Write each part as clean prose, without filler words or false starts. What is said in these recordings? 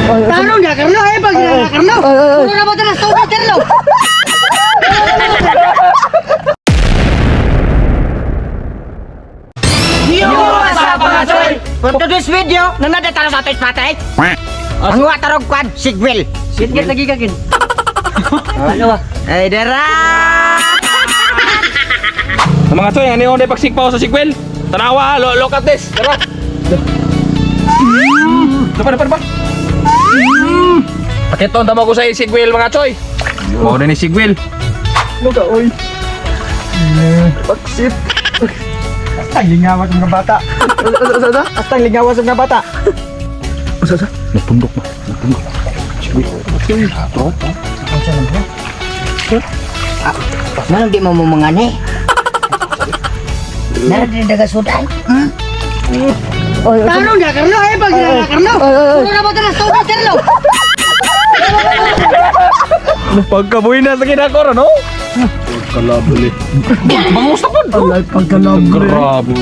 Tanong na karno ay pag na karno. Puro na ba tanas tubig karno? Yo, what's up, mga choy? For today's video, nanonood tayo sa ating patay. Ang watarog kwan, sigwil. Git lagi kagin. Ano ba? Ay, dara! Mga choy, ano yung pagsigpaw sa sigwil? Tanawa, look at this. Tara. Dapa, dapa, dapa. Pakiton tamo ko sa sigwil, mga choy. Mao ni sigwil. Luka, oy. Baksit. Astang lingawas mga bata. Asa, asa, Astang lingawas mga bata. Asa, asa? Napundok ba? Napundok. Sigwil. Ato. Manong di mo mumangani? Meron din daga sudan. Tanong na karno ay pag na karno. Puro na ba tanas tubig karno? Pagkabuhi na sa kinakoro, no? Pagkalabli. Bangus na po. Alay, pagkalabli. Grabe.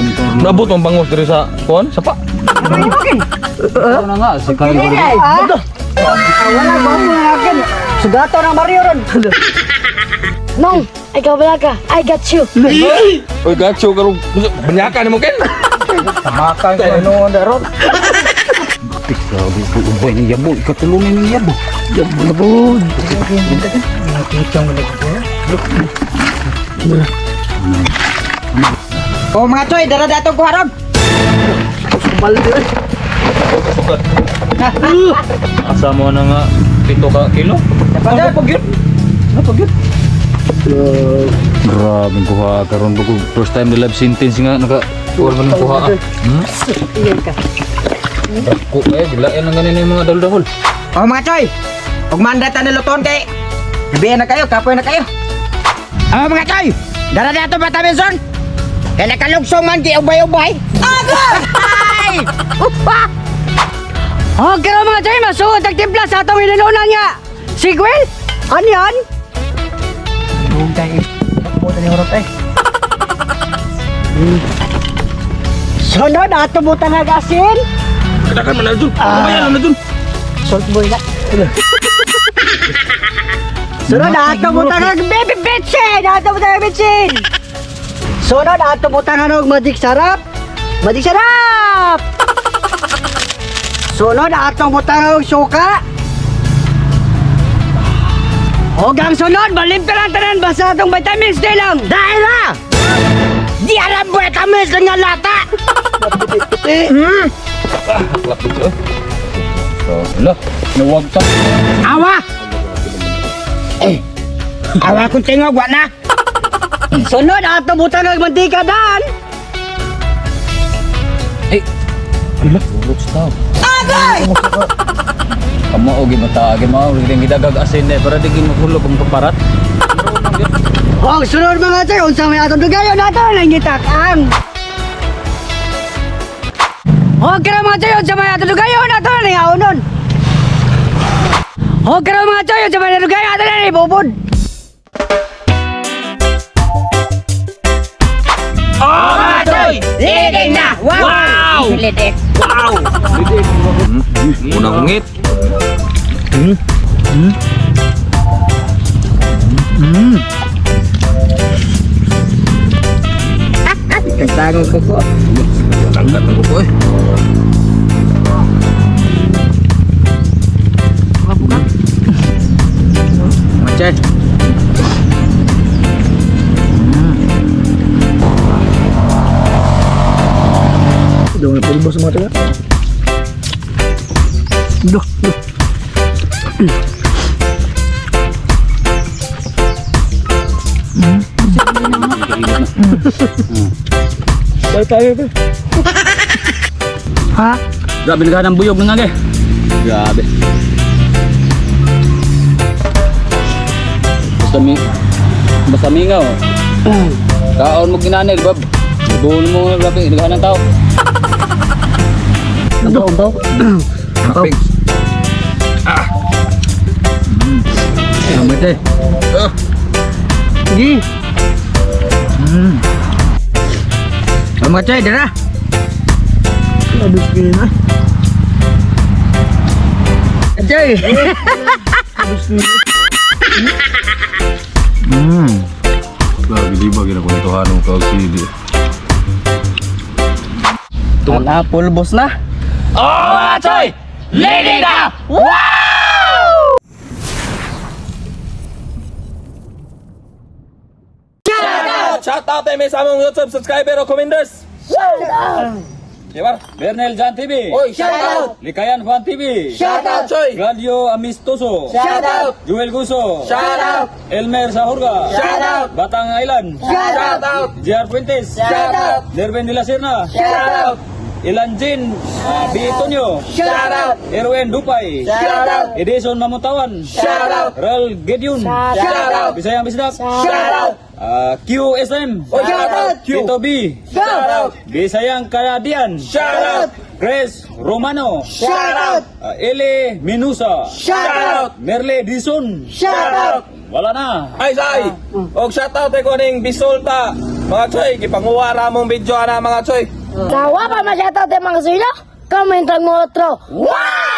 Nabot ang bangus diri sa kuan, sa pa. Ano nga, si Kyle Gordon. Wala ba mo akin? Sugato ng baryo ron. Nong, ikaw wala ka. I got you. Uy, gacho karong banyaka nimo ken. Tamakan ko ano daron. Grabe po, ubay ni Yabo. Ikatulungin ni Yabo. Yabo na po. O mga choy, dara datong ko haron. Sumal din. Sukat. Asa mo na nga 7 ka kilo? Ano pag yun? Ano pag yun? Grabe ang kuha karon ko first time the live sentence nga naka kuha man ng kuha. Ah. Dako eh gilain ang ganin yung mga dahol-dahol. O mga choy, ug mandata na luton kay gabi na kayo, kapoy na kayo. O mga choy, dara dato ba taminson? Kay nakalugsong man di ubay-ubay. Agay! Oh, karon mga choy, masuod ang timpla sa atong inilunan nga. Sigwil? Ano yan? Dugay. Buta ni horot eh. Sunod ato butang ang asin. Kadakan man na dun. Kumayan na dun. Salt boy na. Sunod ato butang ang baby bitchin. Ato butang ang bitchin. Sunod ato butang ang magic sarap. Magic sarap. Sunod ato butang ang suka. Og ang sunod, malimpir ang tanan basta atong vitamins D lang. Dahil na! Di alam vitamins lang nga lata! Klap dito eh. So, ala, nawag ta. Awa! Eh, awa kong tingog, wa na! Sunod ato butang ang mantika dan. Eh, ala, looks daw. Agay! Kamo og gimata, gimao rin gidagag asin eh para di gid mahulog ang kaparat. Og sunod mga choy, unsa may atong dugayon nato nang gitak-ang. Og karon mga choy, unsa may atong dugayon nato nang aunon. Og karon mga choy, unsa may atong dugayon nato nang ibubod. Leading na! Wow! Leading. Wow! Unang ungit. Tagtangong kuko. Tangkat ang kuko eh. Mga choy. Daw na pulbo sa mga taga. Do, do. Tayo tayo ba? Ha? Grabe naghanang buyog na nga, ge. Grabe. Basta mi basta mingaw. Kaon mo ginanil, bab. Buhol mo grabe naghanang tao. Do, do. Kapig. Salamat eh. Ah. Gi. Mga choy, dara! Abis kayo na. Joy. Grabe, di ba ginakuntuhan mo kag sili. Wala, pulbos na. Oh, mga choy! Lady na! Wow! Shout out tayo may sa among YouTube subscriber o commenders. Shout out! Bernel Jan TV. Oy, shout out! Likayan Juan TV. Shout out, Choy! Gladio Amistoso. Shout out! Joel Guso. Shout out! Elmer Sahurga. Shout out! Batang Island. Shout out! JR Fuentes. Shout out! Lervin de la Serna. Shout out! Ilanjin B. Tonyo. Shout out! Erwin Dupay. Shout out! Edison Mamutawan. Shout out! Ral Gideon. Shout out! Bisayang Bisdak. Shout out! QSM. Oy, shout out! Q! Tito B. Shout out! Bisayang Kanadian. Shout out! Grace Romano. Shout out! Ele Minusa. Shout out! Merle Dison. Shout out! Wala na. Ay, say! Og shout out ko ning Bisolta. Mga Choy, gipanguha ra mong video ana, mga Choy. Sa wa pa ma-shoutout yung mga sulo, comment lang mo otro. Wow!